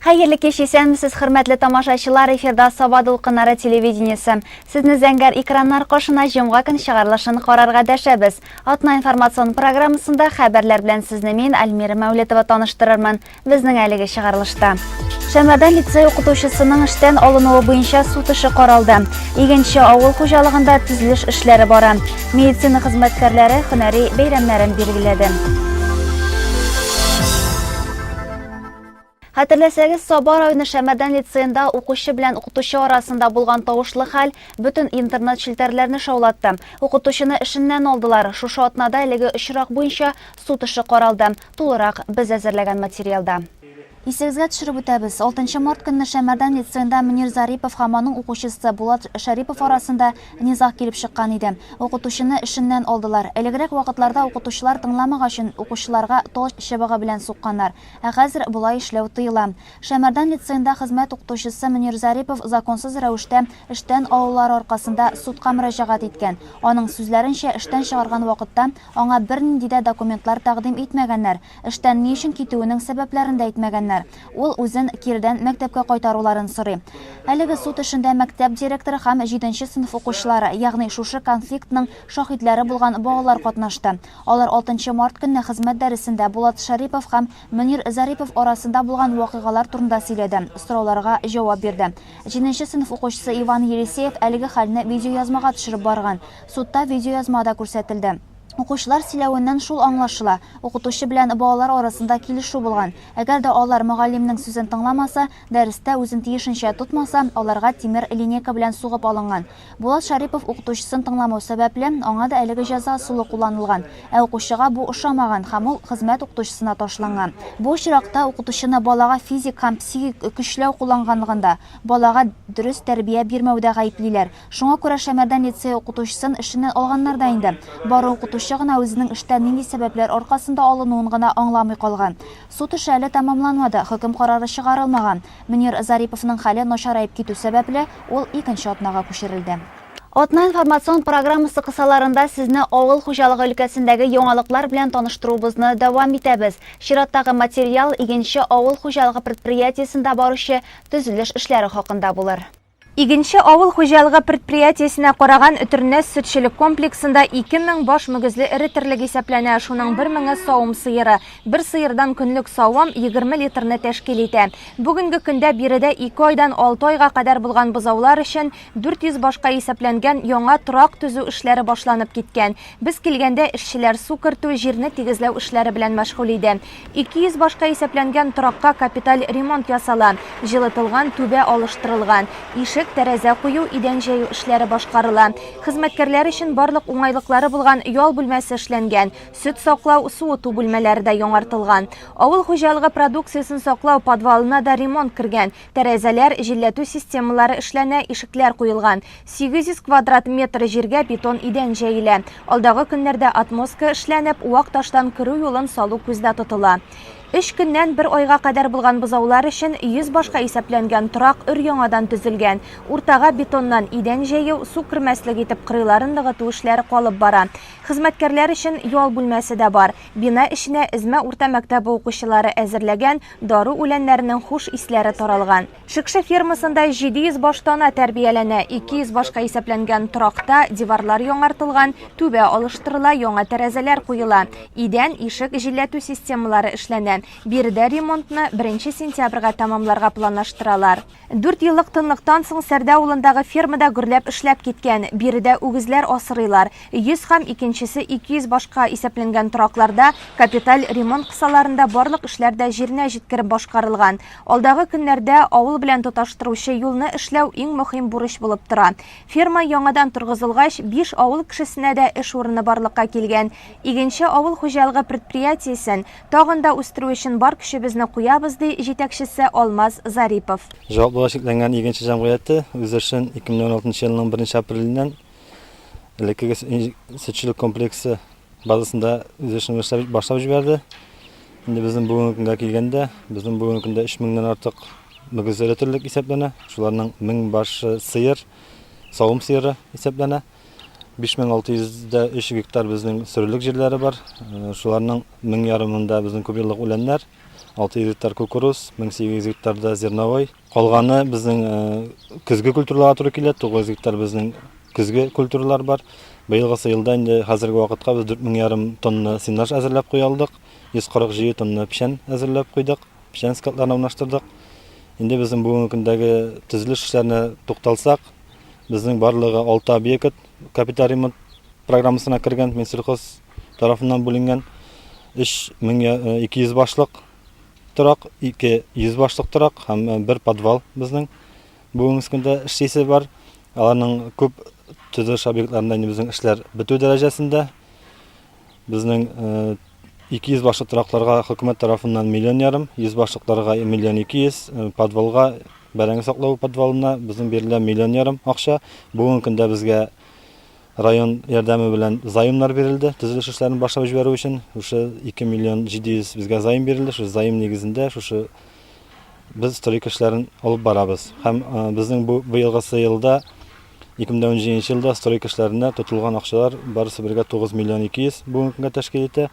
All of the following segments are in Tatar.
Хәерле кич, исәнмесез, хөрмәтле тамашачылар, эфирда Саба дулкыннары телевидениесе. Сезне зәңгәр экраннар каршына җомга көн чыгарылышын карарга дәшәбез. Атна информацион программасында хәбәрләр белән сезне мин, Альмира Мәүлетова таныштырырмын. Безнең әлеге чыгарылышта. Шәмәрдән лицей укытучысының эштән алынуы буенча суд эше каралды. Игенче авыл хуҗалыгында төзелеш эшләре бара. Медицина хезмәткәрләре һөнәри бәйрәмнәрен билгеләде. Хәтерләсәгез, Саба районы Шәмәрдән лицеенда укучы белән укытучы арасында булган тавышлы хәл бөтен интернет челтәрләрне шаулатты. Укытучыны эшеннән алдылар. Шушы атнада әлеге очрак буенча суд эше каралды. Тулырак без әзерләгән материалда. Исегезгә төшереп үтәбез, алтынчы март көнне Шәмәрдән лицеенда Мөнир Зарипов һәм аның укучысы Булат Шәрипов арасында низаг килеп чыккан иде. Укытучыны эшеннән алдылар. Элегрәк вакытларда укытучылар тыңламагач укучыларга тал чыбыгы белән сукканнар. Ә хәзер болай эшләү тыела. Шәмәрдән лицеенда хезмәт укытучысы Мөнир Зарипов законсыз рәвештә эштән алулары аркасында судка мөрәҗәгать иткән. Аның сүзләренчә, эштән чыгарган вакытта Аңа бернинди дә документлар тәкъдим итмәгәннәр, эштән ни өчен китүенең сәбәпләрен дә әйтмәгәннәр. Ул үзен киредән мәктәпкә кайтаруларын сорый. Әлеге суд эшендә мәктәп директоры һәм җиденче сыйныф укучылары, ягъни шушы конфликтның шаһитләре булган балалар катнашты. Алар алтынчы март көнне хезмәт дәресендә Булат Шәрипов һәм Мөнир Зарипов арасында булган вакыйгалар турында сөйләде, сорауларга җавап бирде. Җиденче сыйныф укучысы Иван Елисеев әлеге хәлне видеоязмага төшереп барган. Судта видеоязма да күрсәтелде. Укучылар сөйләвеннән шул аңлашыла, укытучы белән балалар арасында килешү булган. Әгәр дә алар мөгаллимнең сүзен тыңламаса, дәрестә үзен тиешенчә тотмаса, аларга тимер линейка белән сугып алынган. Булат Шәрипов укытучысын тыңламау сәбәпле, аңа да әлеге җәза ысулы кулланылган. Ә укучыга бу ошамаган һәм ул хезмәт укытучысына ташланган. Бу очракта укытучыны балага физик һәм психик көчләү кулланганлыгында, балага дөрес тәрбия бирмәүдә гаеплиләр. Шуңа күрә Шәмәрдән лицее укытучысын эшеннән алганнар да инде. Бары укытучы гына үзенең эштән нинди сәбәпләр аркасында алынуын гына аңламый калган. Суд эше әле тәмамланмады, хөкем карары чыгарылмаган. Мөнир Зариповның хәле начараеп китү сәбәпле, ул икенче атнага күчерелде. Атна информацион программасы кысаларында сезне авыл хуҗалыгы өлкәсендәге яңалыклар белән таныштыруыбызны дәвам итәбез. Чираттагы материал Игенче авыл хуҗалыгы предприятиесендә баручы төзелеш эшләре хакында булыр. Игенче авыл хуҗалыгы предприятиесенә караган Өтернәс сөтчелек комплексында 2000 баш мөгезле эре терлек исәпләнә, шуның бер меңе савым сыеры. Бер сыердан көнлек савым 20 литрны тәшкил итә. Бүгенге көндә биредә ике айдан алты айга кадәр булган бозаулар өчен 400 башка исәпләнгән яңа торак төзү эшләре башланып киткән. Без килгәндә эшчеләр су кертү, җирне тигезләү эшләре белән мәшгуль иде. 200 башка исәпләнгән торакка капиталь ремонт ясала, җылытылган түбә алыштырылган, ишек, тәрәзә кую, идән җәю эшләре башкарыла. Хезмәткәрләр өчен барлык уңайлыклары булган ял бүлмәсе эшләнгән, сөт саклау, суыту бүлмәләре дә яңартылган. Авыл хуҗалыгы продукциясен саклау подвалына да ремонт кергән, тәрәзәләр, җилләтү системалары эшләнә, ишекләр куелган. 800 квадрат метр җиргә бетон идән җәелә. Алдагы көннәрдә отмостка эшләнеп, вак таштан керү юлын салу күздә тотыла. Өч көннән бер айга кадәр булган бозаулар өчен 100 башка исәпләнгән торак өр-яңадан төзелгән. Уртага бетоннан идән җәю, су кермәслек итеп кырыйларын ныгыту эшләре калып бара. Хезмәткәрләр өчен ял бүлмәсе дә бар. Бина эченә Эзмә урта мәктәбе укучылары әзерләгән дару үләннәренең хуш исләре таралган. Шекше фермасында 700 баш тана тәрбияләнә, 200 башка исәпләнгән торакта диварлар яңартылган, түбә алыштырыла, яңа тәрәзәләр куела, идән, ишек, җилләтү системалары эшләнә. Биредә ремонтны беренче сентябрьгә тәмамларга планлаштыралар. Дүрт еллык тынлыктан соң Сәрдә авылындагы ферма да гөрләп эшләп киткән. Биредә үгезләр асрыйлар. 100 һәм икенчесе 200 башка исәпләнгән торакларда капиталь ремонт кысаларында барлык эшләр дә җиренә җиткереп башкарылган. Алдагы көннәрдә авыл белән тоташтыручы юлны эшләү иң мөһим бурыч булып тора. Ферма яңадан торгызылгач, биш авыл кешесенә дә эш урыны барлыкка килгән. Игенче авыл хуҗалыгы предприятиесен тагын да үстерү өчен бар көчебезне куябыз, ди җитәкчесе Алмаз Зарипов. Җаваплылыгы чикләнгән Игенче җәмгыяте үз эшен 2016 елның беренче апреленнән элеккеге сөтчелек комплексы базасында үз эшен башлап җибәрде. Инде безнең бүгенге көнгә килгәндә, безнең бүгенге көндә 3 меңнән артык мөгез эре терлек исәпләнә. Шуларның 1000 башы сыер, савым сыеры исәпләнә. 5603 гектар безнең сөрелек җирләре бар. Шуларның 1000 ярымында безнең күпьеллык үләннәр. 600 гектар кукуруз, 1800 гектарда зерновой. Калганы безнең көзге культураларга туры килә, 900 гектар безнең көзге культуралар бар. Быелгысы елда инде хәзерге вакытка без 4500 тонна сенаж әзерләп куя алдык, 147 тонна печән әзерләп куйдык, печән складларына урнаштырдык. Инде безнең бүгенге көндәге төзелеш эшләренә тукталсак, безнең барлыгы 6 объект капиталь ремонт программасына кергән, Минсельхоз тарафыннан бүленгән 3200 башлык торак, 200 башлык торак һәм бер подвал безнең бүгенге көндә эшлисе бар. Аларның күп төзелеш объектларында инде безнең эшләр бетү дәрәҗәсендә. Безнең 200 башлык торакларга хөкүмәт тарафыннан миллион ярым, 100 башлыкларга миллион 200, подвалга, бәрәңге саклау подвалына безнең бирелә миллион ярым акча. Бүгенге көндә безгә Район ярдәме белән заемнар бирелде, төзелеш эшләрен башлап җибәрү өчен. Шушы 2 миллион 700 безгә заем бирелде. Шушы заем нигезендә шушы без стройка эшләрен алып барабыз. Һәм безнең бу быелгысы елда 2017 елда стройка эшләренә тотылган акчалар барысы бергә 9 миллион 200 бүгенге көнгә тәшкил итә.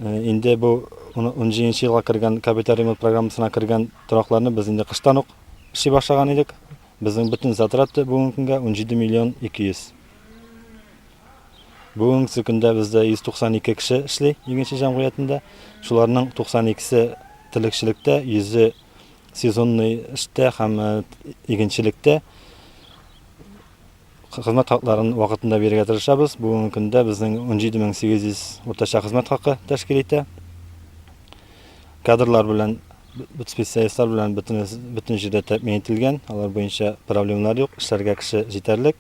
Инде бу 17 елга кергән капиталь ремонт программасына кергән торакларны без инде кыштан ук эшли башлаган идек. Безнең бөтен затраты бүгенге көнгә 17 миллион 200. Бүгенге көндә бездә 192 кеше эшли Игенче җәмгыятендә. Шуларның 92-се терлекчелектә, 100-е сезонный эштә һәм игенчелектә. Хезмәт хакларын вакытында бирергә тырышабыз. Бүгенге көндә безнең 17800 уртача хезмәт хакы тәшкил итә. Кадрлар белән, специалистлар белән бөтен бөтен җирдә тәэмин ителгән. Алар буенча проблемалар юк, эшләргә кеше җитәрлек.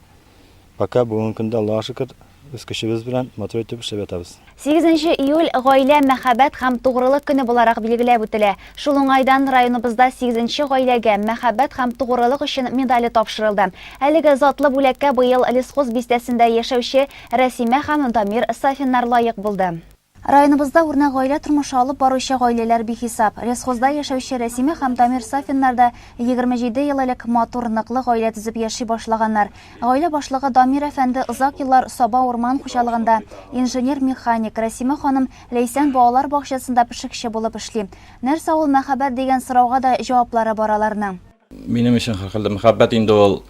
Пока бүгенге көндә, Аллага шөкер, үз көчебез белән матур итеп эшләп ятабыз. Сигезенче июль Гаилә, мәхәббәт һәм тугрылык көне буларак билгеләп үтелә. Шул уңайдан районыбызда сигезенче гаиләгә Мәхәббәт һәм тугрылык өчен медале тапшырылды. Әлеге затлы бүләккә быел Лесхоз бистәсендә яшәүче Рәсимә һәм Дамир Сафиннар лаек булды. Районыбызда үрнәк гаилә тормышы алып баручы гаиләләр бихисап. Лесхозда яшәүче Рәсимә һәм Дамир Сафиннар да 27 ел элек матур, ныклы гаилә төзеп яши башлаганнар. Гаилә башлыгы Дамир әфәнде озак еллар Саба урман хуҗалыгында инженер-механик, Рәсимә ханым Ләйсән балалар бакчасында пешекче булып эшли. Нәрсә ул мәхәббәт дигән сорауга да җаваплары бар аларның. Минем өчен һәрхәлдә мәхәббәт инде ул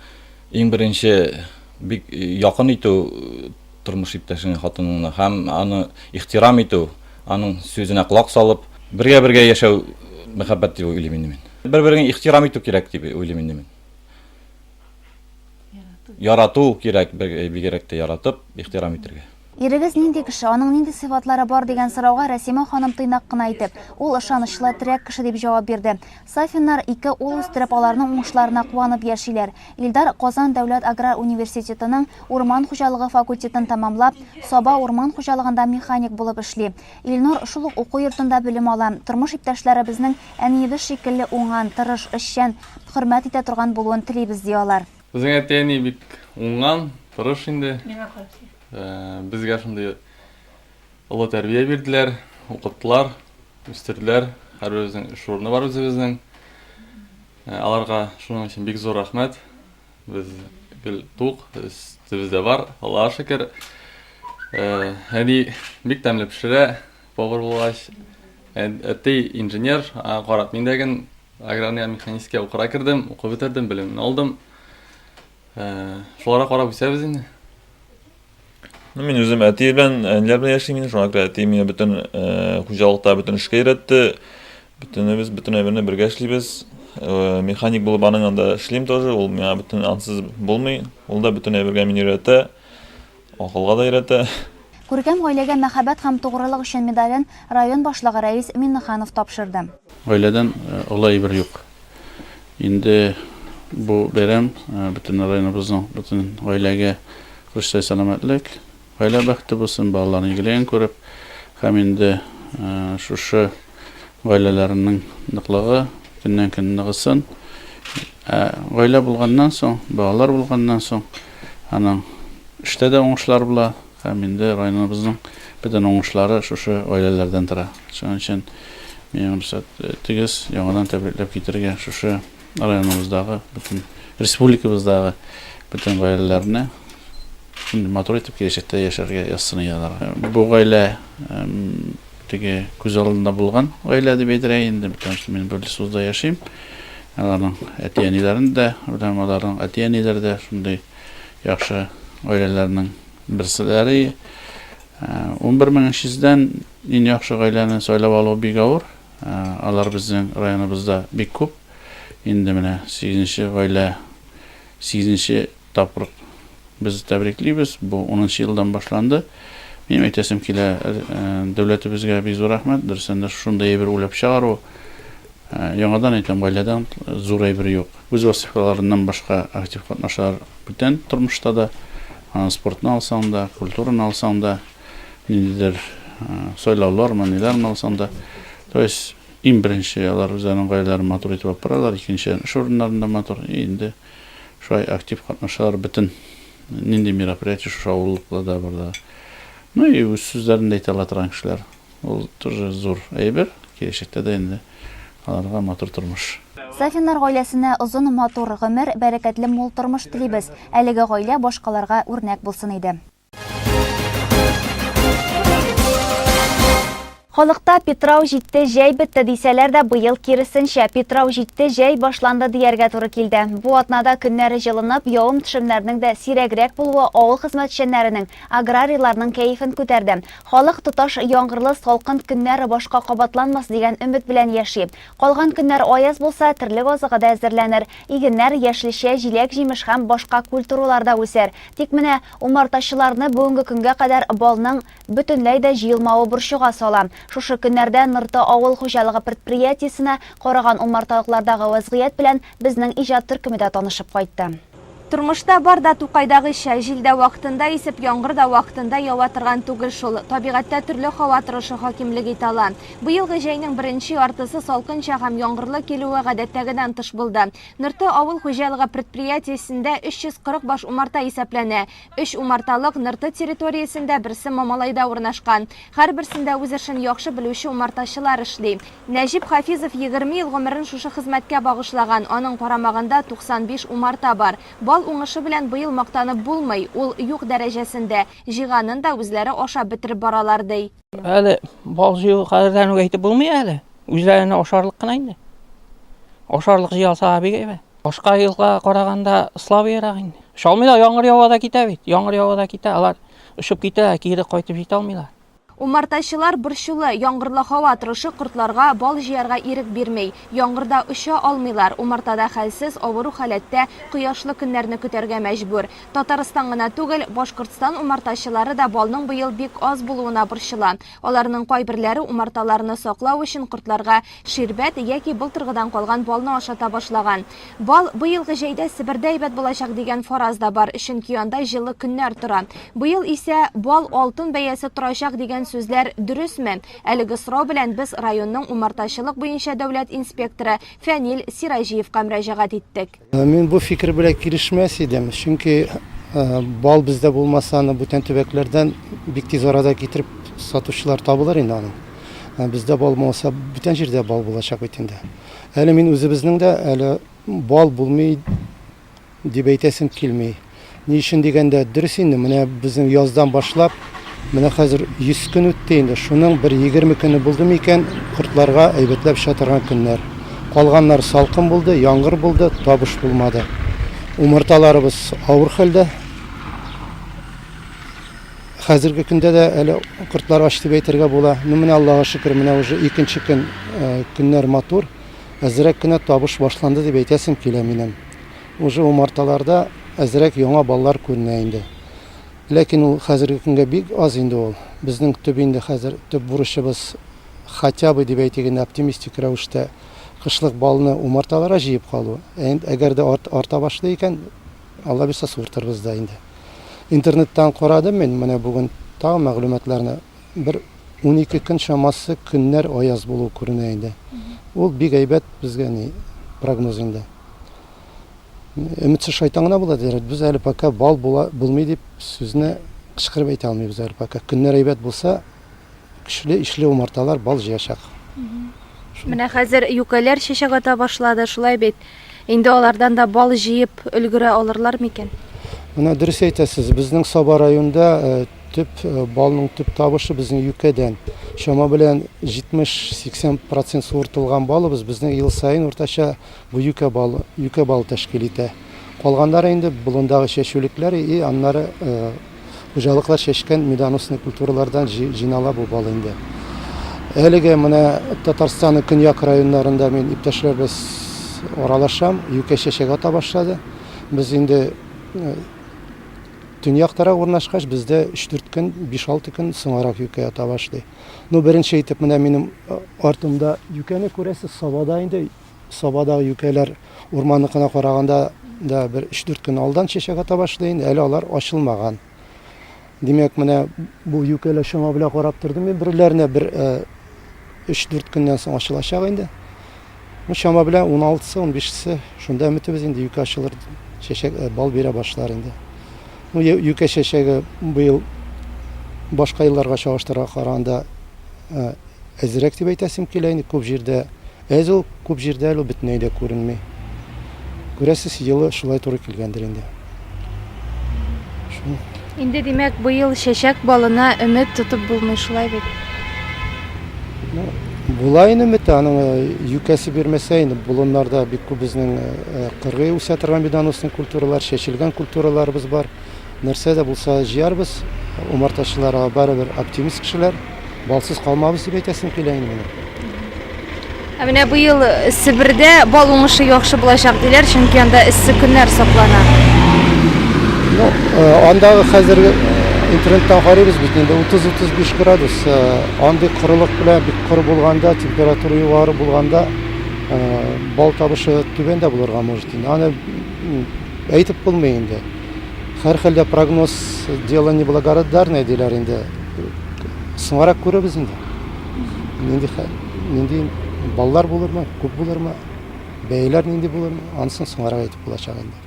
иң беренче бик якын итү тормыш иптәшеңә, хатыныңны һәм аны ихтирам итү, аның сүзенә колак салып, бергә-бергә яшәү мәхәббәт дип уйлыйм инде мин. Бер-береңә ихтирам итү кирәк дип уйлыйм инде мин. Ярату кирәк, бигрәк тә яратып, ихтирам итәргә. Ирегез нинди кеше, аның нинди сыйфатлары бар дигән сорауга Рәсимә ханым тыйнак кына итеп, Ул ышанычлы, терәк кеше дип җавап бирде. Сафиннар ике ул үстереп, аларның уңышларына куанып яшиләр. Илдар Казан дәүләт аграр университетының урман хуҗалыгы факультетын тәмамлап, Саба урман хуҗалыгында механик булып эшли. Илнур шул ук уку йортында белем ала. Тормыш иптәшләребезнең әниебез шикелле уңган, тырыш, эшчән, хөрмәт итә торган булуын телибез, ди алар. Безнең әти-әни бик уңган, тырыш инде. Миңа карап сөйлә. Безгә шундый олы тәрбия бирделәр, укыттылар, үстерделәр. Һәрберебезнең эш урыны бар үзебезнең. Аларга шуның өчен бик зур рәхмәт. Без гел тук, өстебездә бар, Аллага шөкер. Әни бик тәмле пешерә, повар булгач. Әти инженер, аңа карап мин дә Аграрный механический укырга кердем, укып бетердем, белемне алдым. Э, шуларга карап үсәбез инде. Ну, мин үзем әти белән, әниләр белән яшим инде, шуңа күрә әти мине бөтен э, хуҗалыкта бөтен эшкә өйрәтте. Бөтенебез бөтен әйберне бергә эшлибез. Э, механик булып аның анда эшлим тоже, ул миңа бөтен ансыз булмый. Ул да бөтен әйбергә мине өйрәтә. Акылга да өйрәтә. Күркәм гаиләгә Мәхәббәт һәм тугрылык өчен медален район башлыгы Рәис Миннеханов тапшырды. Гаиләдән олы әйбер юк. Инде бу бәйрәм бөтен районыбызның бөтен гаиләгә көчле сәламәтлек, гаилә бәхете булсын, балаларның игелеген күреп һәм инде шушы гаиләләренең ныклыгы көннән-көн ныгысын. Ә гаилә булганнан соң, балалар булганнан соң, аның эштә дә уңышлар була һәм инде районыбызның бөтен уңышлары шушы гаиләләрдән тора. Шуның өчен миңа рөхсәт итегез, яңадан тәбрикләп китергә шушы районыбыздагы, бөтен республикабыздагы бөтен гаиләләрне шундый матур итеп киләчәктә яшәргә язсын иде аларга. Бу гаилә. теге күз алдында булган гаилә дип әйтергә инде, потому что мин бер лесхозда яшим. Аларның әти-әниләрен дә беләм, аларның әти-әниләре дә шундый яхшы гаиләләрнең берселәре. 11300 дән иң яхшы гаиләне сайлап алу бик авыр. Алар безнең районыбызда бик күп. Инде менә сигезенче гаилә, сигезенче тапкыр без тәбриклибез. Бу унынчы елдан башланды. Минем әйтәсем килә, дәүләтебезгә бик зур рәхмәт. Дөрестән дә шушындый әйбер уйлап чыгару, яңадан әйтәм, гаиләдән зур әйбер юк. Үз вазыйфаларыннан башка актив катнашалар бүтән тормышта да. Спортны алсаң да, культураны алсаң да, ниндидер сайлаулармы, ниләрме алсаң да. То есть иң беренче алар үзләренең гаиләләрен матур итеп алып баралар, икенчедән эш урыннарында матур. И инде шулай актив катнашалар бөтен нинди мероприятие шушы авыллыкта да бар да. Ну и үз сүзләрен дә әйтә ала торган кешеләр. Ул тоже зур әйбер. Киләчәктә дә инде аларга матур тормыш. Сафиннар гаиләсенә озын матур гомер, бәрәкәтле мул тормыш телибез. Әлеге гаилә башкаларга үрнәк булсын иде. Халыкта Питрау җитте, җәй бетте дисәләр дә, быел киресенчә, Питрау җитте, җәй башланды дияргә туры килде. Бу атнада көннәр җылынып, явым-төшемнәрнең дә сирәгрәк булуы авыл хезмәтчәннәренең, аграрийларның кәефен күтәрде. Халык тоташ яңгырлы салкын көннәр башка кабатланмас дигән өмет белән яши. Калган көннәр аяз булса, терлек азыгы да әзерләнер, игеннәр, яшелчә, җиләк-җимеш һәм башка культуралар да үсәр. Тик менә умартачыларны бүгенге көнгә кадәр балның бөтенләй дә җыелмавы борчуга сала. Шушы көннәрдә Нырты авыл хуҗалыгы предприятиесенә караган умарталыклардагы вәзгыять белән безнең иҗат төркеме дә танышып кайтты. Тормышта бар да Тукайдагыча, җил дә вакытында исеп, яңгыр да вакытында ява торган түгел шул. Табигатьтә төрле һава торышы хакимлек итә ала. Быелгы җәйнең беренче яртысы салкынча һәм яңгырлы килүе гадәттәгедән тыш булды. Нырты авыл хуҗалыгы предприятиесендә 340 баш умарта исәпләнә. Өч умарталык Нырты территориясендә, берсе Мамалайда урнашкан. Һәрберсендә үз эшен яхшы белүче умартачылар эшли. Нәҗип Хафизов 20 ел гомерен шушы хезмәткә багышлаган. Аның карамагында 95 умарта бар. Бал уңышы белән быел мактанып булмый, ул юк дәрәҗәсендә. Җыйганын да үзләре ашап бетереп баралар, ди. Әле бал җыю хәзердән үк әйтеп булмый әле. Үзләренә ашарлык кына инде. Ашарлык җыя алса бик әйбәт. Башка елга караганда слабыйрак инде. Оча алмыйлар, яңгыр ява да китә бит. Яңгыр ява да китә, алар очып китә, кире кайтып җитә алмыйлар. Умартачылар борчулы, яңгырлы һава торышы кортларга бал җыярга ирек бирми. Яңгырда оча алмыйлар, умартада хәлсез, авыру халәттә кояшлы көннәрне көтәргә мәҗбүр. Татарстан гына түгел, Башкортстан умартачылары да балның быел бик аз булуына борчыла. Аларның кайберләре умарталарны саклау өчен кортларга Ширбәт яки былтыргыдан калган балны ашата башлаган. Бал быелгы җәйдә Себердә әйбәт булачак дигән фараз да бар, чөнки анда җылы көннәр тора. Быел исә бал алтын бәясе торачак дигән сүзләр дөресме? Әлеге сорау белән без районның умартачылык буенча дәүләт инспекторы Фәнил Сираҗиевка мөрәҗәгать иттек. Мин бу фикер белән килешмәс идем, чөнки бал бездә булмаса, аны бүтән төбәкләрдән бик тиз арада китереп сатучылар табылыр инде аның. Бездә бал булмаса, бүтән җирдә бал булачак бит инде. Әле мин үзебезнең дә әле бал булмый дип әйтәсем килми. Ни өчен дигәндә, дөрес инде, менә безнең яздан башлап, менә хәзер 100 көн үтте инде, шуның бер 20 көне булды микән, кортларга әйбәтләп оча торган көннәр. Калганнар салкын булды, яңгыр булды, табыш булмады. Умарталарыбыз авыр хәлдә. Хәзерге көндә дә әле кортлар ач дип әйтергә була. Ну, менә Аллага шөкер, менә уже икенче көн, э, көннәр матур. Әзрәк кенә табыш башланды дип әйтәсем килә минем. Уже умарталарда әзрәк яңа баллар күренә инде. Ләкин ул хәзерге көнгә бик аз инде ул. Безнең төп инде хәзер төп бурычыбыз хотя бы дип әйтик инде оптимистик рәвештә кышлык балны умарталарга җыеп калу. Ә инде әгәр дә арта башлый икән, Алла бирсә суыртырбыз да инде. Интернеттан карадым мин менә бүген тагын мәгълүматларны. Бер 12 көн чамасы көннәр аяз булу күренә инде. Ул бик әйбәт безгә ни прогноз инде. Өметсез шайтан гына була диләр. Без әле пока бал була, булмый дип сүзне кычкырып әйтә алмыйбыз әле пока. Көннәр әйбәт булса, көчле, ишле умарталар бал җыячак. Менә хәзер юкәләр чәчәк ата башлады, шулай бит? Инде алардан да бал җыеп өлгерә алырлар микән? Менә дөрес әйтәсез. Безнең Саба районында э, Төп балның төп табышы безнең юкәдән. Чама белән 70-80 процент суыртылган балыбыз безнең ел саен уртача бу юкә балы, юкә балы тәшкил итә. Калганнары инде болындагы чәчүлекләр и аннары хуҗалыклар чәчкән медоносный культуралардан җыйнала бу бал инде. Әлегә менә Татарстанның көньяк районнарында мин иптәшләр белән аралашам, юкә чәчәк ата башлады. Без инде төньяктарак урнашкач, бездә өч-дүрт көн, биш-алты көн соңарак юкә ата башлый. Ну, беренче итеп менә минем артымда юкәне күрәсез, Сабада инде Сабадагы юкәләр урманныкына караганда да бер өч-дүрт көн алдан чәчәк ата башлый инде, әле алар ачылмаган. Димәк, менә бу юкәләр чама белән карап тордым мин, берләренә бер өч-дүрт көннән соң ачылачак инде. Ну, чама белән уналтысы, унбишесе, шунда өметебез инде юкә ачылыр, чәчәк, бал бирә башлар инде. Ну, юкә чәчәге быел башка елларга чагыштырга караганда Әзрәк дип әйтәсем килә инде, күп җирдә әз ул, күп җирдә әле ул бөтенләй дә күренми. Күрәсез, елы шулай туры килгәндер инде. Шул. Инде, димәк, быел чәчәк балына өмет тотып булмый, шулай бит? Ну, була инде өмет, аның юкәсе бирмәсә инде, болыннарда бик күп безнең кыргый үсә торган медоносный культуралар, чәчелгән культураларыбыз бар. Нәрсә дә булса җыярбыз. Умартачылар алар барыбер оптимист кешеләр. Балсыз калмабыз дип әйтәсем килә инде минем. Ә менә быел Себердә бал уңышы яхшы булачак диләр, чөнки анда эссе көннәр саклана. Ну, андагы хәзерге интернеттан карыйбыз бит инде 30-35 градус. Андый корылык белән бик коры булганда, температура югары булганда, бал табышы түбән дә булырга может инде. Аны әйтеп булмый инде. Һәрхәлдә прогноз дело неблагодарное диләр инде. Соңарак күрербез инде. Нинди нинди баллар булырмы, күп булырмы, бәяләр нинди булырмы, анысын соңарак әйтеп булачак инде.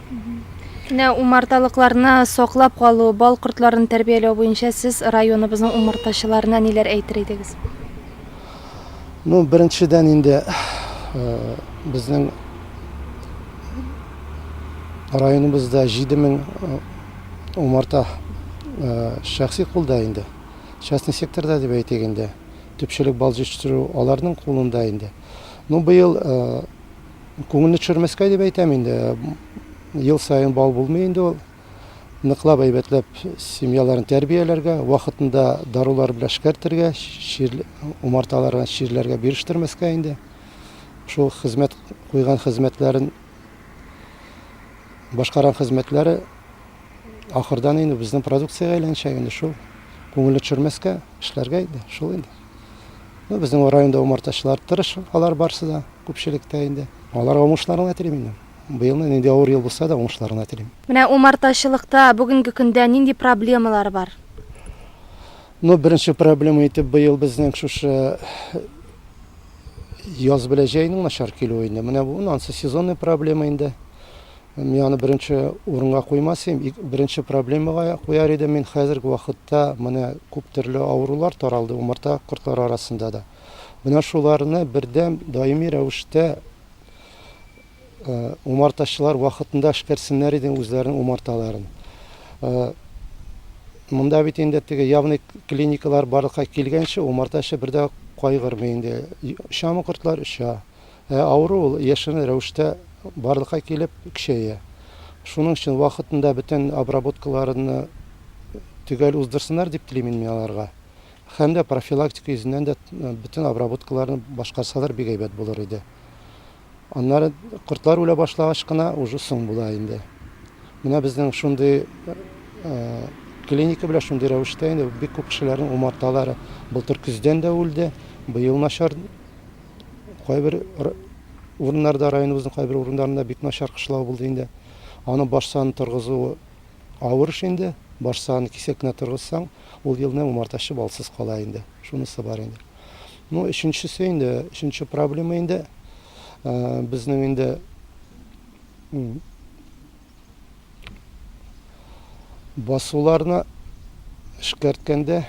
Менә умарталыкларны саклап калу, бал кортларын тәрбияләү буенча сез районыбызның умартачыларына ниләр әйтер идегез? Ну, беренчедән инде безнең Районыбызда 7000 умарта шәхси кулда инде. Частный секторда дип әйтик инде. Төпчелек бал җитештерү аларның кулында инде. Ну, быел күңелне төшермәскә дип әйтәм инде. Ел саен бал булмый инде ул. Ныклап әйбәтләп семьяларын тәрбияләргә, вакытында дарулар белән эшкәртергә, чир, умарталарга чирләргә бирештермәскә инде. Шул хезмәт куйган хезмәтләрен башкарган хезмәтләре ахырдан инде безнең продукциягә әйләнәчәк инде шул. Күңелне төшермәскә, эшләргә инде, шул инде. Ну, безнең районда умартачылар тырыш, алар барсы да, күпчелектә инде. Аларга уңышлар гына телим инде. Быелны нинди авыр ел булса да, уңышлар гына телим. Менә умартачылыкта бүгенге көндә нинди проблемалар бар? Ну, беренче проблема итеп быел безнең шушы яз белән җәйнең начар килүе инде. Менә бу ансы сезонный проблема инде. Мин аны беренче урынга куймас идем. Беренче проблемага куяр идем мин хәзерге вакытта менә күп төрле авырулар таралды умарта кортлары арасында да. Менә шуларны бердәм даими рәвештә Умартачылар вакытында эшкәртсеннәр иде үзләренең умарталарын. Монда бит инде теге явный клиникалар барлыкка килгәнче умартачы бер дә кайгырмый инде. Очамы кортлар? Оча. Ә авыру ул яшерен рәвештә барлыкка килеп көчәя. Шуның өчен вакытында бөтен обработкаларны төгәл уздырсыннар дип телим мин аларга. Һәм дә профилактика йөзеннән дә бөтен обработкаларны башкарсалар бик әйбәт булыр иде. Аннары кортлар үлә башлагач кына уже соң була инде. Менә безнең шундый клиника белән шундый рәвештә инде бик күп кешеләрнең умарталары былтыр көздән дә үлде, быел начар. Кайбер урыннарда, районыбызның кайбер урыннарында бик начар кышлау булды инде. Аның баш санын торгызу авыр эш инде. Баш санын кисәк кенә торгызсаң, ул елны умартачы балсыз кала инде. Шунысы бар инде. Ну, өченчесе инде, өченче проблема инде, безнең инде басуларны эшкәрткәндә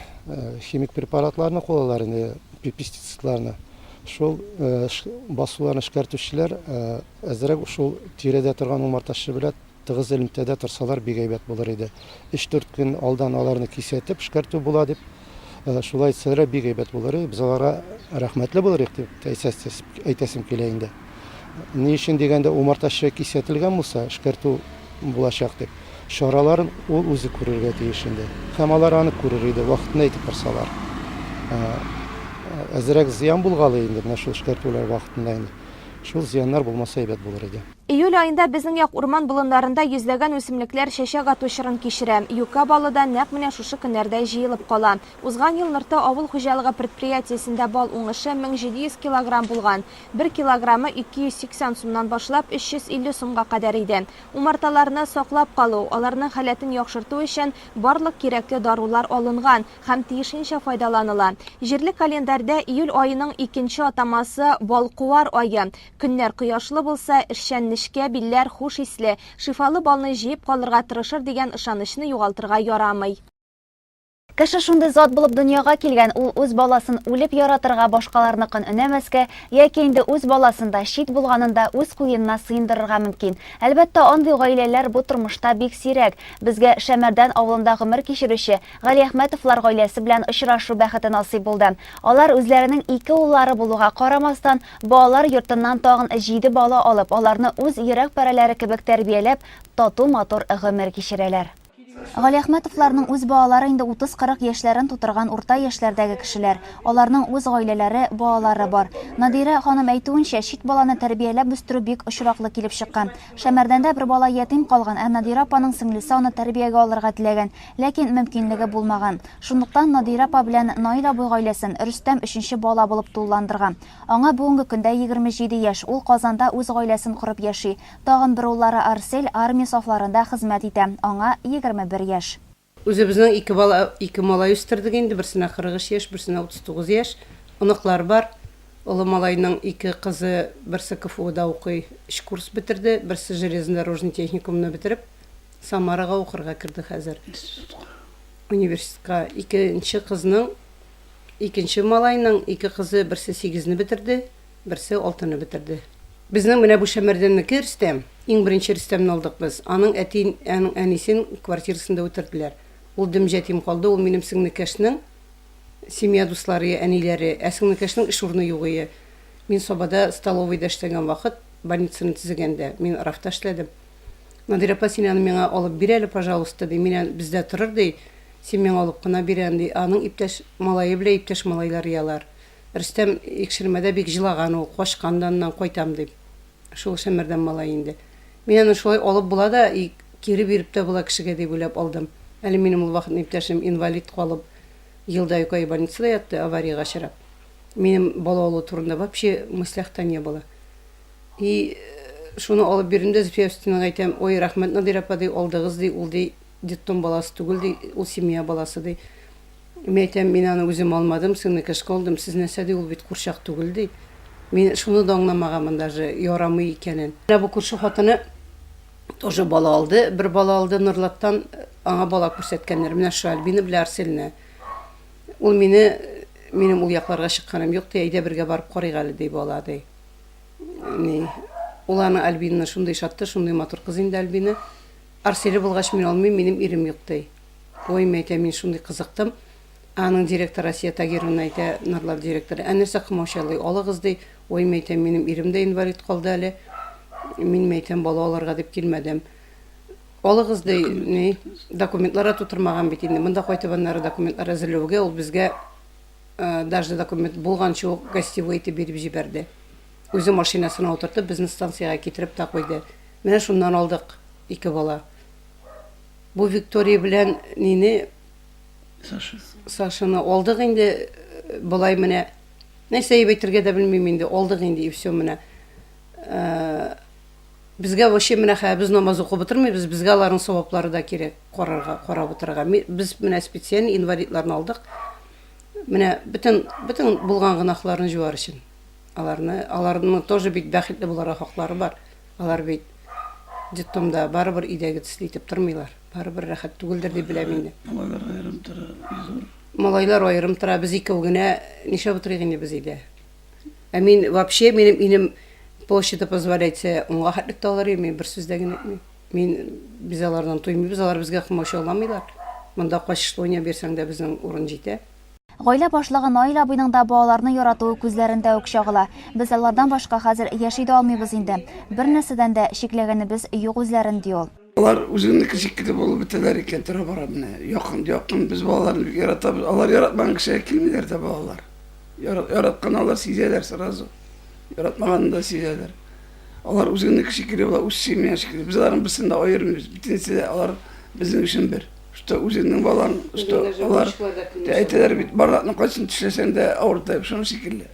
химик препаратларны кулланалар инде, пестицидларны. Шул басуларны эшкәртүчеләр әзрәк шул тирәдә торган умартачы белән тыгыз элемтәдә торсалар бик әйбәт булыр иде. Өч-дүрт көн алдан аларны кисәтеп эшкәртү була дип, шулай итсәләр бик әйбәт булыр иде. Без аларга рәхмәтле булыр идек дип әйтәсем килә инде. Ни өчен дигәндә, умартачы кисәтелгән булса, эшкәртү булачак дип, чараларын ул үзе күрергә тиеш инде. Һәм алар аны күрер иде, вакытында әйтеп торсалар. Әзрәк зыян булгалый инде менә шул эшкәртүләр вакытында инде. Шул зыяннар булмаса әйбәт булыр иде. Июль аенда безнең як урман-болыннарында йөзләгән үсемлекләр чәчәк ату чорын кичерә. Юкә балы да нәкъ менә шушы көннәрдә җыелып кала. Узган ел Нырты авыл хуҗалыгы предприятиесендә бал уңышы 1700 килограмм булган. Бер килограммы 280 сумнан башлап 350 сумга кадәр иде. Умарталарны саклап калу, аларның халәтен яхшырту өчен барлык кирәкле дарулар алынган һәм тиешенчә файдаланыла. Җирле календарьдә июль аеның икенче атамасы, Балкуар ае. Көннәр кояшлы булса, эшчән нечкә билләр хуш исле, шифалы балны җыеп калырга тырышыр дигән ышанычны югалтырга ярамый. Кеше шундый зат булып дөньяга килгән, ул үз баласын үлеп яратырга, башкаларныкын өнәмәскә, яки инде үз баласын да, чит булганын да үз куенына сыендырырга мөмкин. Әлбәттә, андый гаиләләр бу тормышта бик сирәк. Безгә Шәмәрдән авылында гомер кичерүче Галиәхмәтовлар гаиләсе белән очрашу бәхете насыйп булды. Алар үзләренең ике уллары булуга карамастан, балалар йортыннан тагын җиде бала алып, аларны үз йөрәк парәләре кебек тәрбияләп, тату-матур гомер кичерәләр. Галиәхмәтовларның үз балалары инде 30-40 яшьләрен тутырган урта яшьләрдәге кешеләр. Аларның үз гаиләләре, балалары бар. Надирә ханым әйтүенчә, чит баланы тәрбияләп үстерү бик очраклы килеп чыккан. Шәмәрдәндә бер бала ятим калган, ә Надирә апаның сеңлесе аны тәрбиягә алырга теләгән, ләкин мөмкинлеге булмаган. Шунлыктан Надирә апа белән Наил абый гаиләсен Рөстәм өченче бала булып тулыландырган. Аңа бүгенге көндә 27 яшь, ул Казанда үз гаиләсен корып яши. Тагын бер уллары Арсель армия сафларында хезмәт итә, аңа 21 яшь. Үзебезнең ике бала, ике малай үстердек инде, берсенә 43 яшь, берсенә 39 яшь. Оныклар бар. Олы малайның ике кызы, берсе КФУда укый, өч курс бетерде, берсе железнодорожный техникумны бетереп, Самарага укырга керде хәзер. Институтка. Университетка. Икенче кызның, икенче малайның ике кызы, берсе сигезне бетерде, Берсе алтыны бетерде. Безнең менә бу Шәмәрдәннеке Рөстәм. Иң беренче Рөстәмне алдык без. Аның әти, аның әнисен квартирасында үтерделәр. Ул дөм җәтим калды, ул минем сеңнекәшнең семья дуслары, әниләре. Ә сеңнекәшнең эш урыны юк ие. Мин Сабада столовыйда эшләгән вакыт, больницаны төзегәндә, мин РАФта эшләдем. Надирә апа, син аны миңа алып бир әле, пожалуйста, ди. Мин аны бездә торыр, ди. Син миңа алып кына бир аны, ди. Аның иптәш малае белән иптәш малайлар иялар. Рөстәм икшермәдә бик җылаган ул, качкан да аннан, кайтам дип. Шул Шәмәрдән малае инде. Мин аны шулай алып була да, и кире биреп тә була кешегә дип уйлап алдым. Әле минем ул вакытны иптәшем инвалид калып, ел да ике ай больницада ятты, авариягә очрап. Минем бала алу турында вообще в мыслях та не было. И шуны алып бирдем дә Зөлфия Абстинага әйтәм, ой, рәхмәт, Надирә апа, ди, алдыгыз, ди, ул, ди, детдом баласы түгел, ди, ул семья баласы, ди. Мин әйтәм, мин аны үзем алмадым, сеңлекәшкә алдым, сез нәрсә ди, ул бит курчак түгел, ди. Мин шуны да аңламаганмын даже, ярамый икәнен. Менә бу күрше хатыны тоже бала алды, бер бала алды Норлаттан, аңа бала күрсәткәннәр. Менә шул Альбина белән Арсельне. Ул мине, минем ул якларга чыкканым юк, ди, әйдә бергә барып карыйк әле, ди бала, ди. Ни, ул аны Альбинаны шундый ошатты, шундый матур кыз инде Альбина. Арселе булгач мин алмыйм, минем ирем юк, ди. Ой, мин әйтәм, мин шундый кызыктым. Аның директоры Асия Тагировна әйтә, Норлат директоры, ә нәрсә комаучалый, алыгыз, ди. Ой, мин әйтәм, минем ирем дә инвалид калды әле. Мин, мин әйтәм, бала алырга дип килмәдем. Алыгыз, ди, ни, документлар да тутырмаган бит инде. Монда кайтып аннары документлар әзерләүгә ул безгә даже документ булганчы ук гостевой итеп биреп җибәрде. Үзе машинасына утыртып, безне станциягә китереп тә куйды. Менә шуннан алдык ике бала. Бу Виктория белән нине Саша. Сашаны алдык инде болай менә. Нәрсә дип әйтергә дә белмим инде, алдык инде и все менә. Э, безгә вообще менә хәзер без намаз укып утырмыйбыз, безгә аларның саваплары да кирәк карарга, карап утырырга. Без менә специально инвалидларны алдык. Менә бөтен бөтен булган гөнаһларын җуар өчен. Аларны, аларның тоже бит бәхетле буларга хаклары бар. Алар бит детдомда барыбер өйдәге төсле итеп тормыйлар. Барыбер рәхәт түгелдер дип беләм инде. Малайлар аерым тора, өй зур. Малайлар аерым тора, без икәү генә нишләп утырыйк инде без өйдә? Ә мин вообще, минем инем площади позволяет, унга хәтлек тә алыр идем, мин бер сүз дә генә әйтмим. Мин, без алардан туймыйбыз, алар безгә комачауламыйлар. Монда качышлы уйнап йөрсәң дә безнең урын җитә. Гаилә башлыгы Наил абыйның да балаларны яратуы күзләрендә үк чагыла. Без алардан башка хәзер яши дә алмыйбыз инде. Бернәрсәдән дә чикләгәнебез юк үзләрен, ди ул. Алар үзеңнеке шикелле булып бетәләр икән тора-бара менә. Якын, якын. Без балаларны бик яратабыз. Алар яратмаган кешегә килмиләр дә балалар. Яраткан алар сизәләр сразу. Яратмаганны да сизәләр. Алар үзеңнеке шикелле була, үз семьяң шикелле. Без аларның берсен дә аермыйбыз. Бөтенесе дә алар безнең өчен бер. Что үзеңнең балаң, что алар әйтәләр бит, бармакның кайсын тешләсәң дә авырта, шуның шикелле.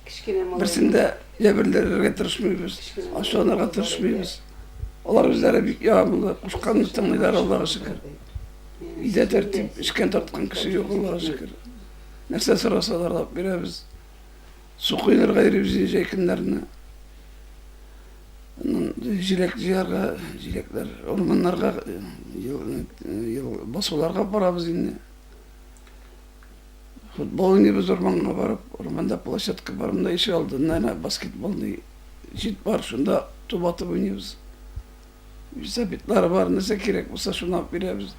Берсен дә җәберләргә тырышмыйбыз, ачуланырга тырышмыйбыз. Алар үзләре бик ягымлы, кушканны тыңлыйлар, Аллага шөкер. Өйдә тәртип, эчкән тарткан кеше юк, Аллага шөкер. Нәрсә сорасалар, алып бирәбез. Су коенырга йөрибез җәй көннәрне. Җиләк җыярга, җиләкләр, урманнарга, басуларга барабыз инде. Футбол уйныйбыз урманга барып, урманда площадка бар, монда ишек алдында әнә баскетбольный щит бар, шунда туп атып уйныйбыз. Велосипедлар бар, нәрсә кирәк булса, шуны алып бирәбез.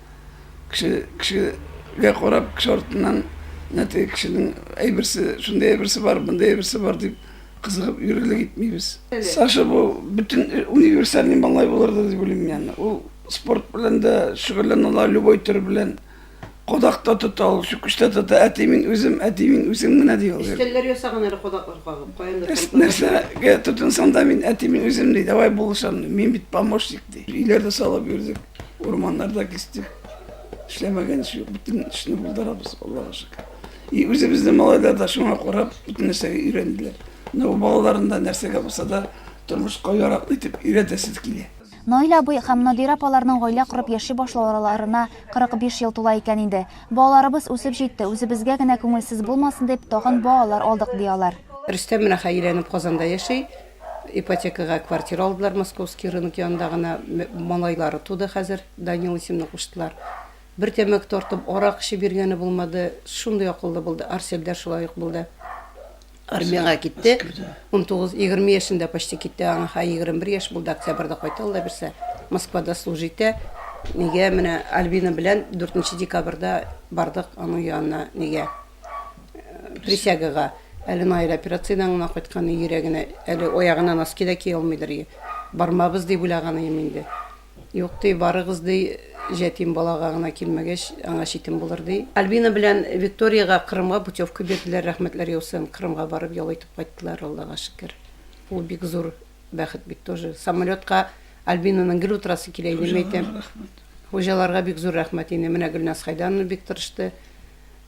Кеше, кешегә карап, кеше артыннан, менә теге кешенең әйберсе, шундый әйберсе бар, мондый әйберсе бар дип кызыгып йөрерлек итмибез. Саша бу бөтен универсальный малай булырдыр дип уйлыйм мин. Ул спорт белән дә шөгыльләнә ала, любой төр белән. Кадак та тота ул, чүкеч тә тота. Әти мин үзем, әти мин үзем генә ди ул. Өстәлләр ясаган әле кадаклар кагып, каяндыр тартып. Нәрсәгә тотынсаң да мин әти мин үзем ди, давай булышам ди. Мин бит помощник ди. Өйләр дә салып йөрдек, урманнар да кистек. Эшләмәгән эш юк, бөтен эшне булдырабыз, Аллага шөкер. И үзебезнең малайлар да шуңа карап, бөтен нәрсәгә өйрәнделәр. Менә бу балаларын да нәрсәгә булса да тормышка яраклы итеп өйрәтәсе килә. Наил абый һәм Надирә апаларның гаилә корып яши башлауларына 45 ел тула икән инде. Балаларыбыз үсеп җитте, үзебезгә генә күңелсез булмасын дип, тагын балалар алдык, ди алар. Рөстәм менә хәй өйләнеп Казанда яши. Ипотекага квартира алдылар Московский рынок янында гына. Малайлары туды хәзер, Данил исемне куштылар. Бер тәмәке тартып, арак эчеп йөргәне булмады. Шундый акыллы булды. Арсель дә шулай ук булды. Армиягә китте. 19, 20 яшендә почти китте. Аңа хәй 21 яшь булды. Октябрьдә кайта алла бирсә. Москвада служить итә. Нигә менә Альбина белән 4 декабрьдә бардык аның янына нигә? Присягага. Әле Наил операциядән генә кайткан, йөрәгенә, әле аягына носки да кия алмыйдыр. Бармабыз дип уйлаган идем инде. Юк, ди, барыгыз, ди, җәтим балага гына килмәгәч, аңа читен булыр, ди. Альбина белән Викториягә Кырымга путевка бирделәр, рәхмәтләр яусын, Кырымга барып ял итеп кайттылар, Аллага шөкер. Ул бик зур бәхет бит тоже. Самолетка Альбинаның гел утырасы килә иде, мин әйтәм. Хуҗаларга бик зур рәхмәт инде. Менә Гөлназ Хайдановна бик тырышты.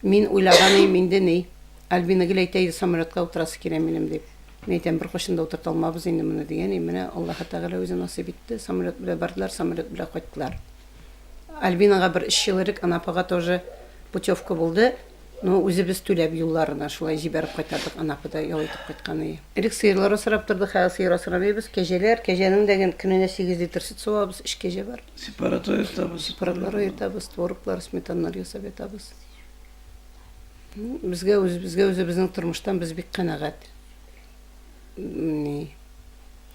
Мин уйлаган идем инде ни. Альбина гел әйтә иде, самолетка утырасы килә минем дип. Мин әйтәм, беркайчан да утырта алмабыз инде моны дигән идем. Менә Аллаһы Тәгалә үзе насыйп итте. Самолет белән бардылар, самолет белән кайттылар. Альбинага бер өч ел элек Анапага тоже путевка булды. Ну, үзебез түләп юлларына шулай җибәреп кайтардык, Анапада ял итеп кайткан иде. Элек сыерлар асрап тордык, хәзер сыер асрамыйбыз. Кәҗәләр, кәҗәнең дә көненә 8 литр сөт савабыз, өч кәҗә бар. Сепарат аертабыз. Сепаратлар аертабыз, твороглар, сметаналар ясап ятабыз. Безгә үзебезгә үзебезнең тормыштан без бик канәгать. Ни,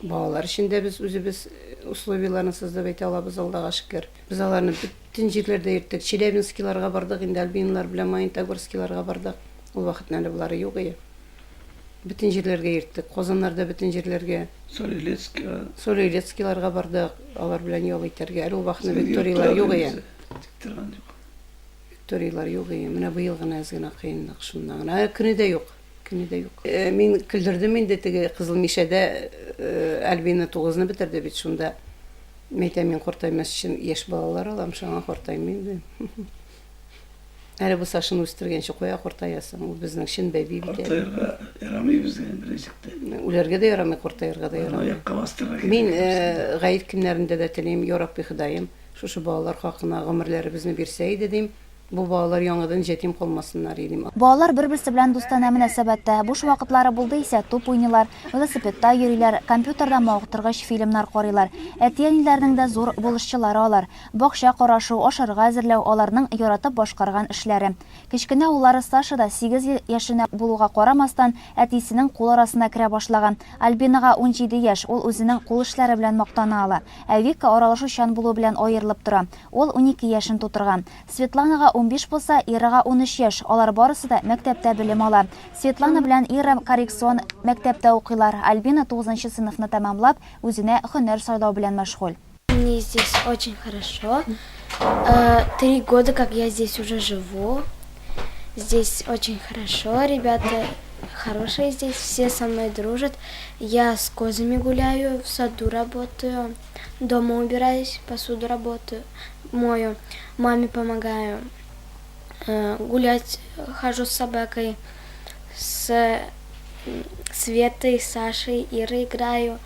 балалар өчен дә без үзебез условияләрне создав итә алабыз, Аллага шөкер. Без аларны бөтен җирләрдә йөрттек. Челябинскиларга бардык, инде Альбиналар белән Магнитогорскиларга бардык. Ул вакытны әле болары юк иде. Бөтен җирләргә йөрттек. Казаннарда бөтен җирләргә. Соль-Илецкига. Соль-Илецкиларга бардык, алар белән ял итәргә. Әле ул вакытны Викторияләр юк иде. Тик торган юк. Викторияләр юк ие. Менә быел гына әз генә кыенлык шуннан гына. Ә көне дә юк. Көне дә юк. Мин көлдердем инде теге Кызыл Мишәдә Альбина тугызны бетерде бит шунда. Мин әйтәм, мин картаймас өчен яшь балалар алам, шуңа картаймыйм дим. Әле бу Сашаны үстергәнче кая картаясың? Ул безнең чын бәби бит әле. Картаерга ярамый безгә берничек тә. Үләргә дә ярамый, картаерга да ярамый. Аякка бастырырга кирәк. Мин гает көннәрендә дә телим, Я Рабби Ходаем, Шушы балалар хакына гомерләребезне бирсә иде, дим. Бу балалар яңадан җәтим калмасыннар идем. Балалар бер-берсе белән дустанә мөнәсәбәттә. Буш вакытлары булды исә, туп уйныйлар, велосипедта йөриләр, компьютерда мавыктыргыч фильмнар карыйлар. Әти-әниләренең дә зур булышчылары алар. Бакча карашу, ашарга әзерләү, аларның яратып башкарган эшләре. Кечкенә уллары Саша да сигез яшенә булуга карамастан, әтисенең кул арасына керә башлаган. Альбинага 17 яшь, ул үзенең кул эшләре белән мактана ала. Ә Вика аралашучан булуы белән аерылып тора. Ул 12 яшен тутырган. Светланага 15 булса, Ирага 13 яшь, алар барысы да мәктәптә белем ала. Светлана белән Ира коррекцион мәктәптә укыйлар. Альбина тугызынчы сыйныфны тәмамлап, үзенә һөнәр сайлау белән мәшгуль. Мне здесь очень хорошо. Э, три года, как я здесь уже живу. Здесь очень хорошо, ребята хорошие здесь, все со мной дружат. Я с козами гуляю, в саду работаю, дома убираюсь, посуду работаю, мою, маме помогаю. Э, гулять хожу с собакой, с Светой, Сашей, Ирой играю,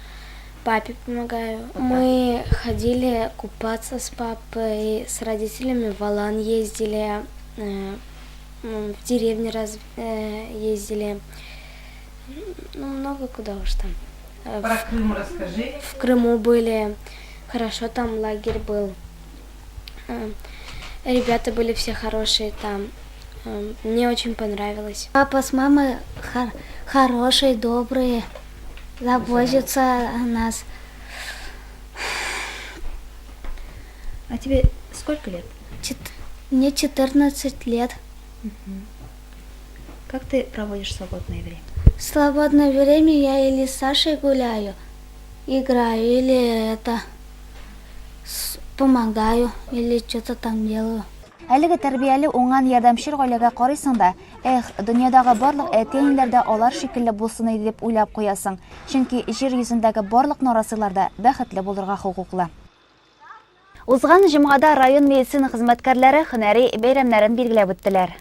папе помогаю. Мы ходили купаться с папой, с родителями в Алан ездили, э, в деревню раз э, ездили. Ну, много куда уж там. Э, Про Крым расскажи. В Крыму были. Хорошо там лагерь был. Ребята были все хорошие там. Мне очень понравилось. Папа с мамой хор хорошие, добрые, заботятся о нас. А тебе сколько лет? Чет мне 14 лет. Угу. Как ты проводишь свободное время? Свободное время я или с Сашей гуляю, играю, или это помогаю, или что-то там делаю. Әлеге тәрбияле, уңган, ярдәмчел гаиләгә карыйсың да, эх, дөньядагы барлык әти-әниләр дә алар шикелле булсын иде дип уйлап куясың. Чөнки җир йөзендәге барлык нарасыйлар да бәхетле булырга хокуклы. Узган җомгада район медицина хезмәткәрләре һөнәри бәйрәмнәрен билгеләп үттеләр.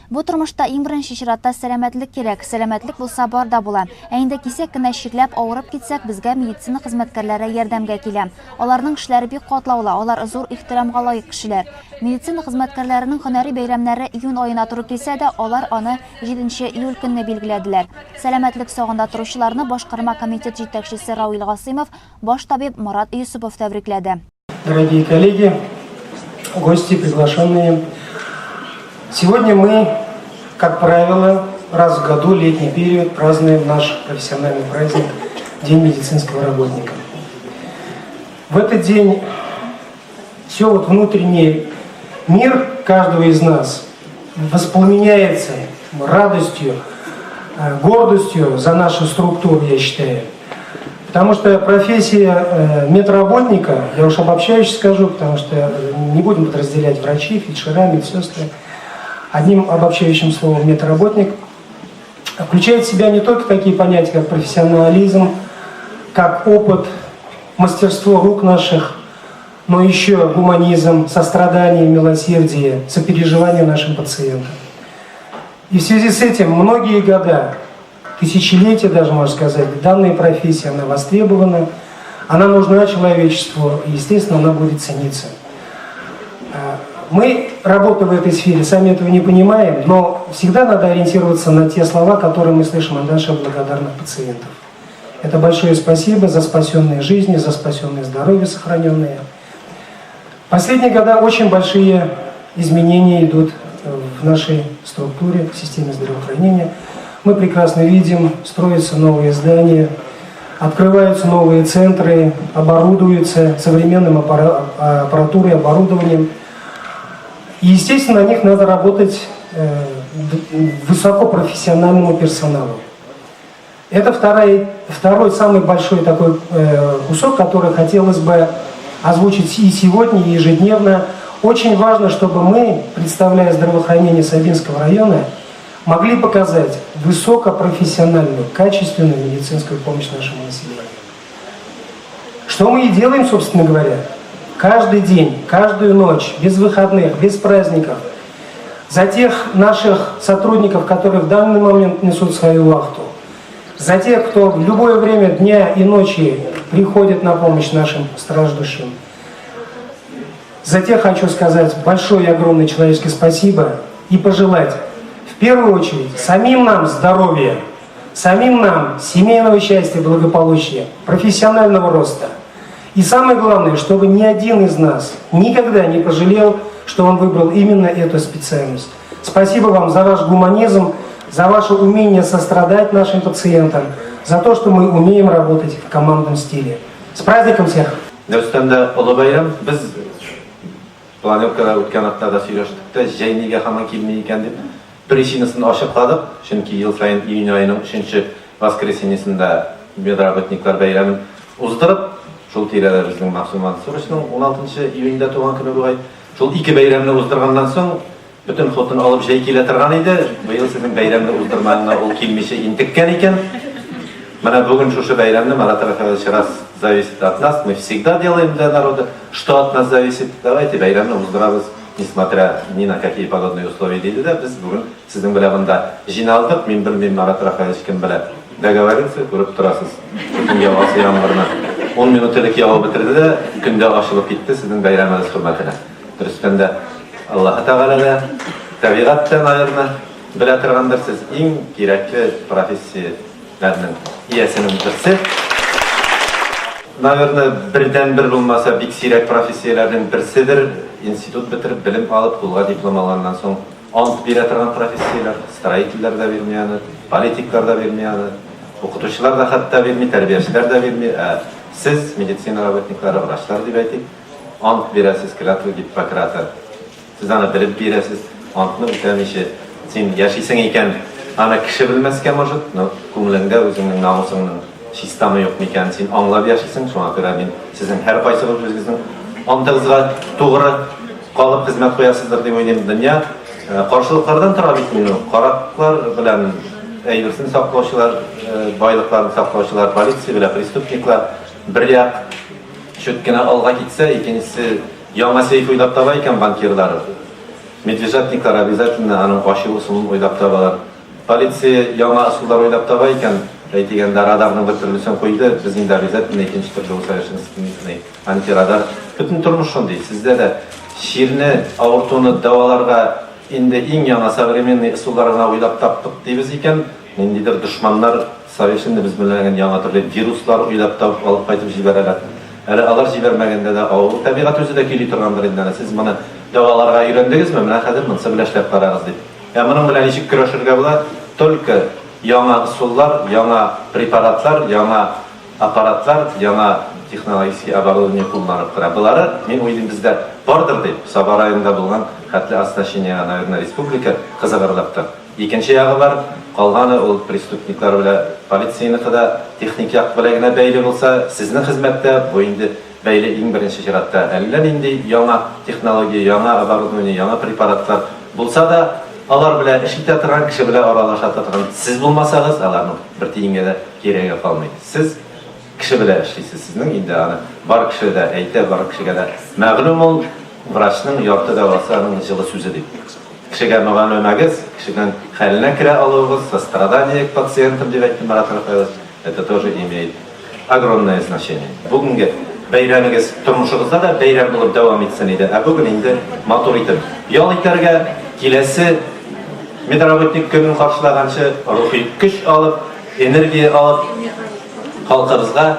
Бу тормышта иң беренче чиратта сәламәтлек кирәк. Сәламәтлек булса бар да була. Ә инде кисәк кенә чирләп, авырып китсәк, безгә медицина хезмәткәрләре ярдәмгә килә. Аларның эшләре бик катлаулы, алар зур ихтирамга лаек кешеләр. Медицина хезмәткәрләренең һөнәри бәйрәмнәре июнь аена туры килсә дә, алар аны 7 июль көнне билгеләделәр. Сәламәтлек сагында торучыларны башкарма комитет җитәкчесе Равил Гасыймов, баш табиб Марат Йосыпов тәбрикләде. Дорогие коллеги, гости, приглашенные, сегодня мы, как правило, раз в году, летний период, празднуем наш профессиональный праздник День медицинского работника. В этот день все вот внутренний мир каждого из нас воспламеняется радостью, э, гордостью за нашу структуру, я считаю. Потому что профессия э, медработника, я уж обобщающе скажу, потому что э, не будем подразделять врачи, фельдшера, медсестры. Одним обобщающим словом медработник включает в себя не только такие понятия, как профессионализм, как опыт, мастерство рук наших, но еще гуманизм, сострадание, милосердие, сопереживание нашим пациентам. И в связи с этим многие года тысячелетия даже, можно сказать, данная профессия, она востребована, она нужна человечеству, и, естественно, она будет цениться. Э, мы, работая в этой сфере, сами этого не понимаем, но всегда надо ориентироваться на те слова, которые мы слышим от наших благодарных пациентов. Это большое спасибо за спасенные жизни, за спасенное здоровье сохраненное. Последние года очень большие изменения идут в нашей структуре, в системе здравоохранения. Мы прекрасно видим, строятся новые здания, открываются новые центры, оборудуются современным аппаратурой, оборудованием. И, естественно, на них надо работать э, высокопрофессиональному персоналу. Это второй, второй самый большой такой э, кусок, который хотелось бы озвучить и сегодня, и ежедневно. Очень важно, чтобы мы, представляя здравоохранение Сабинского района, могли показать высокопрофессиональную, качественную медицинскую помощь нашему населению. Что мы и делаем, собственно говоря, каждый день, каждую ночь, без выходных, без праздников. За тех наших сотрудников, которые в данный момент несут свою вахту, за тех, кто в любое время дня и ночи приходит на помощь нашим страждущим, За тех хочу сказать большое и огромное человеческое спасибо и пожелать в первую очередь самим нам здоровья, самим нам семейного счастья, благополучия, профессионального роста. И самое главное, чтобы ни один из нас никогда не пожалел, что он выбрал именно эту специальность. Спасибо вам за ваш гуманизм, за ваше умение сострадать нашим пациентам, за то, что мы умеем работать в командном стиле. С праздником всех! Дөрестән дә олы бәйрәм. Без планеркада үткән атнада сөйләштек тә, җәй нигә һаман килми икән дип. Причинасын ачыкладык, чөнки ел саен июнь аеның өченче воскресеньесендә медработниклар бәйрәмен уздырып, шул тирәдә безнең Мәгъсүм Мансуровичның уналтынчы июньдә туган көне бугай, шул ике бәйрәмне уздырганнан соң, бөтен хатын алып җәй килә торган иде, быел сезнең бәйрәмне уздырмаганга ул килмичә интеккән икән. Менә бүген шушы бәйрәмне, Марат Рафаэлович, раз зависит от нас, мы всегда делаем для народа, что от нас зависит, давайте бәйрәмне уздырабыз, несмотря ни на какие погодные условия, диде дә, без бүген сезнең белән монда җыйналдык, мин белмим, Марат Рафаэлович кем белән договорился, күреп торасыз, бөтен явасы яңгырны. Ун минут элек явып бетерде дә, көн дә ачылып китте сезнең бәйрәмегез хөрмәтенә. Дөрестән дә, Аллаһы Тәгалә дә, табигать тә, наверно, белә торгандыр, сез иң кирәкле профессияләрнең иясенең берсе. Наверно, бердәнбер булмаса, бик сирәк профессияләрнең берседер, институт бетереп, белем алып, кулга диплом алганнан соң ант бирә торган профессияләр. Строительләр дә бирми аны, политиклар да бирми аны, укытучылар да хәтта бирми, тәрбиячеләр дә бирми, ә сез, медицина работниклары, врачлар дип әйтик, Ант бирәсез, клятва Гиппократа. Сез аны белеп бирәсез, антны үтәмичә син яшисең икән, аны кеше белмәскә может, но күңелеңдә үзеңнең намусыңның чистамы юкмы икәнен син аңлап яшисең, шуңа күрә мин сезнең һәркайсыгыз үзегезнең антыгызга тугры калып хезмәт куясыздыр дип уйлыйм. Дөнья каршылыклардан тора бит инде ул. Караклар белән әйберсен саклаучылар, байлыкларын саклаучылар, полиция белән преступниклар бер як. Чүт кенә алга китсә, икенчесе яңа сейф уйлап таба икән банкирлар. Медвежатниклар обязательно аның ачу ысулын уйлап табалар. Полиция яңа ысуллар уйлап таба икән, әйтик анда радарның бер төрлесен куйды, без инде обязательно икенче төрле усовершенствованный антирадар. Бөтен тормыш шундый, сездә дә чирне, авыртуны дәваларга инде иң яңа современный ысуллар гына уйлап таптык дибез икән, ниндидер дошманнар Совершенно без белмәгән яңа төрле вируслар уйлап табып алып кайтып җибәрәләр. Әле алар җибәрмәгәндә дә авыру табигать үзе дә көйли торгандыр инде аны. Сез моны дәваларга өйрәндегезме? Менә хәзер монысы белән эшләп карагыз дип. Ә моның белән ничек көрәшергә була? Только яңа ысуллар, яңа препаратлар, яңа аппаратлар, яңа технологический оборудование кулланып кына. Болары, мин уйлыйм, бездә бардыр дип, Саба районында булган хәтле оснащениегә, наверное, республика кызыгырлыктыр. Икенче ягы бар, калганы ул преступниклар белә полицияныкы да техник як белә генә бәйле булса, сезнең хезмәттә бу инде бәйле иң беренче чиратта әллә нинди яңа технология, яңа оборудование, яңа препаратлар булса да, алар белә эш итә торган, кеше белән аралаша торган сез булмасагыз, аларның бер тиенгә дә кирәге калмый. Сез кеше белән эшлисез, сезнең инде аны бар кеше дә әйтә, бар кешегә дә мәгълүм ул, врачның ярты дәвасы аның җылы сүзе дип. Кешегә мөгамәләгез, кешенең хәленә керә алуыгыз, сострадание к пациентам, дип әйтте Марат Рафаэлович, это тоже имеет огромное значение. Бүгенге бәйрәмегез тормышыгызда да бәйрәм булып дәвам итсен иде. Ә бүген инде матур итеп ял итәргә, киләсе медработник көнен каршылаганчы рухи көч алып, энергия алып, халкыбызга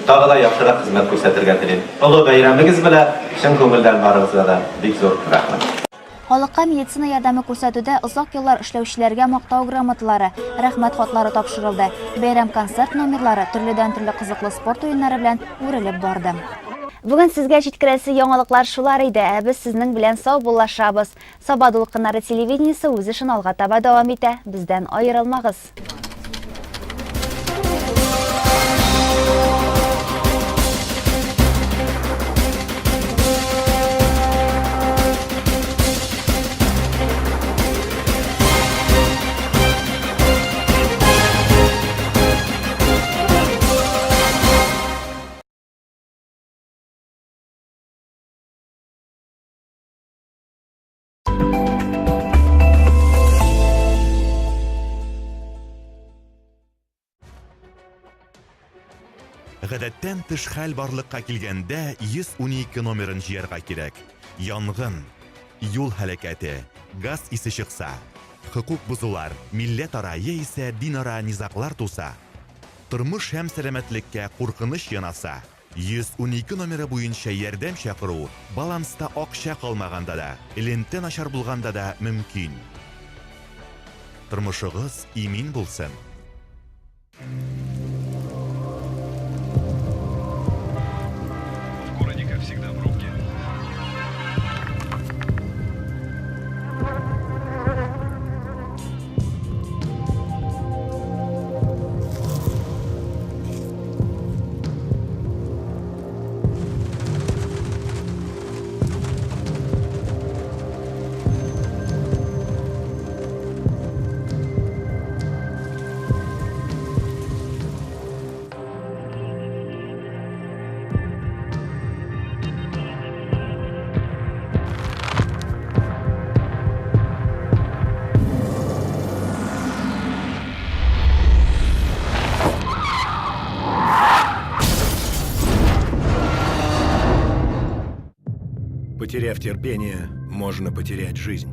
тагы да яхшырак хезмәт күрсәтергә телим. Олы бәйрәмегез белән чын күңелдән барыгызга да бик зур рәхмәт. Халыкка медицина ярдәме күрсәтүдә озак еллар эшләүчеләргә мактау грамоталары, рәхмәт хатлары тапшырылды. Бәйрәм концерт номерлары төрледән-төрле кызыклы спорт уеннары белән үрелеп барды. Бүген сезгә җиткерәсе яңалыклар шулар иде, ә без сезнең белән саубуллашабыз. Саба дулкыннары телевидениесе үз эшен алга таба дәвам итә, бездән аерылмагыз. Гадәттән тыш хәл барлыкка килгәндә 112 номерын җыярга кирәк. Янгын, юл һәлакәте, газ исе чыкса, хокук бозулар, милләтара яисә динара низаглар туса, тормыш һәм сәламәтлеккә куркыныч янаса, 112 номеры буенча ярдәм чакыру баланста акча калмаганда да, элемтә начар булганда да мөмкин. Тормышыгыз имин булсын! В городе, как всегда, пробки. Потеряв терпение, можно потерять жизнь.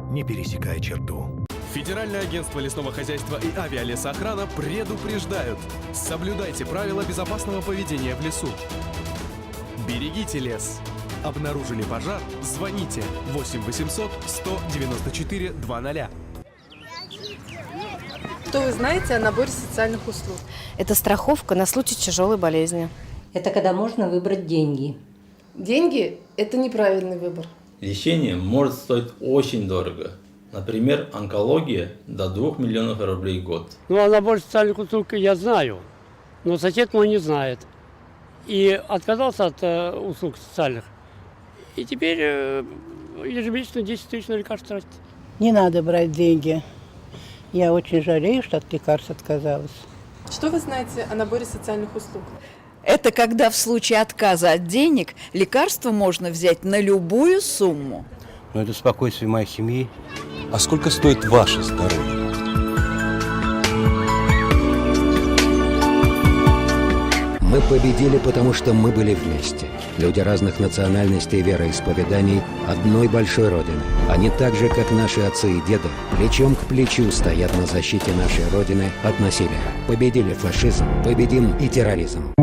Не пересекай черту. Федеральное агентство лесного хозяйства и авиалесоохрана предупреждают. Соблюдайте правила безопасного поведения в лесу. Берегите лес. Обнаружили пожар? Звоните 8 800 194 00. Что вы знаете о наборе социальных услуг? Это страховка на случай тяжелой болезни. Это когда можно выбрать деньги. Деньги – это неправильный выбор. Лечение может стоить очень дорого. Например, онкология до 2 миллионов рублей в год. Ну, о наборе социальных услуг я знаю, но сосед мой не знает. И отказался от э, услуг социальных. И теперь э, ежемесячно 10 тысяч на лекарства тратит. Не надо брать деньги. Я очень жалею, что от лекарств отказалась. Что вы знаете о наборе социальных услуг? Это когда в случае отказа от денег лекарство можно взять на любую сумму. Но это спокойствие моей семьи. А сколько стоит ваше здоровье? Мы победили, потому что мы были вместе. Люди разных национальностей и вероисповеданий одной большой Родины. Они так же, как наши отцы и деды, плечом к плечу стоят на защите нашей Родины от насилия. Победили фашизм, победим и терроризм.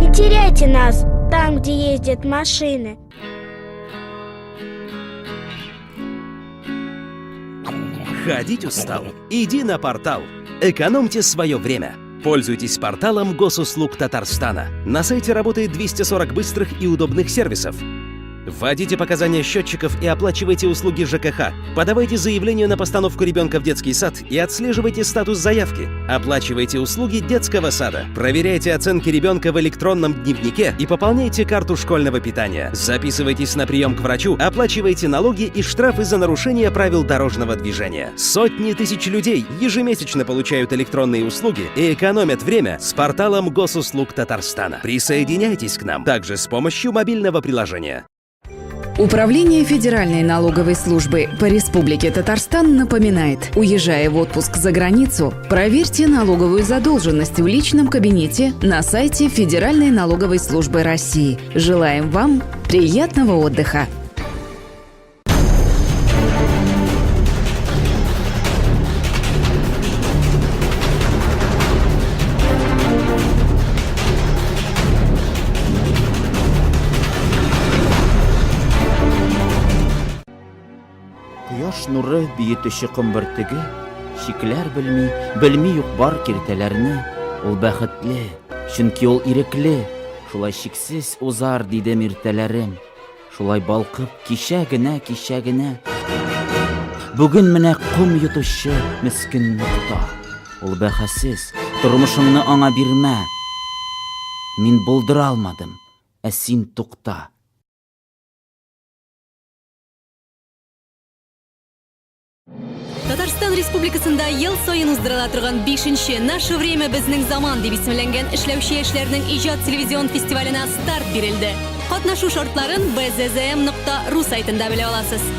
Не теряйте нас там, где ездят машины. Ходить устал? Иди на портал. Экономьте свое время. Пользуйтесь порталом Госуслуг Татарстана. На сайте работает 240 быстрых и удобных сервисов. Вводите показания счетчиков и оплачивайте услуги ЖКХ. Подавайте заявление на постановку ребенка в детский сад и отслеживайте статус заявки. Оплачивайте услуги детского сада. Проверяйте оценки ребенка в электронном дневнике и пополняйте карту школьного питания. Записывайтесь на прием к врачу, оплачивайте налоги и штрафы за нарушение правил дорожного движения. Сотни тысяч людей ежемесячно получают электронные услуги и экономят время с порталом Госуслуг Татарстана. Присоединяйтесь к нам также с помощью мобильного приложения. Управление Федеральной налоговой службы по Республике Татарстан напоминает, уезжая в отпуск за границу, проверьте налоговую задолженность в личном кабинете на сайте Федеральной налоговой службы России. Желаем вам приятного отдыха! Кояш нуры биетүче ком бөртеге, Чикләр белми, белми юк-бар киртәләрне. Ул бәхетле, чөнки ул ирекле, Шулай чиксез узар, дидем иртәләрем. Шулай балкып, кичә генә, кичә генә. Бүген менә ком йотучы мескен нокта. Ул бәхәссез, тормышыңны аңа бирмә. Мин булдыра алмадым. Ә син тукта. Татарстан Республикасында ел саен уздырыла торган бишенче Наше время безнең заман дип исемләнгән эшләүче яшьләрнең иҗат телевизион фестиваленә старт бирелде. Катнашу шартларын bzzm.ru сайтында белә аласыз.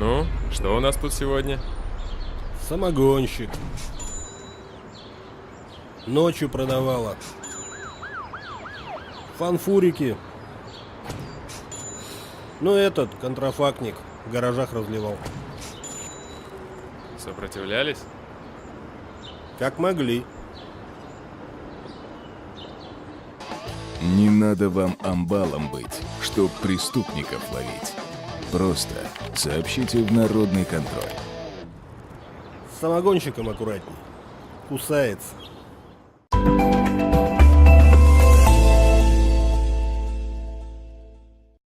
Ну, что у нас тут сегодня? Самогонщик. Ночью продавала. Фанфурики. Ну, этот, контрафактник, в гаражах разливал. Сопротивлялись? Как могли. Не надо вам амбалом быть, чтоб преступников ловить. Просто сообщите в народный контроль. С самогонщиком аккуратней. Кусается.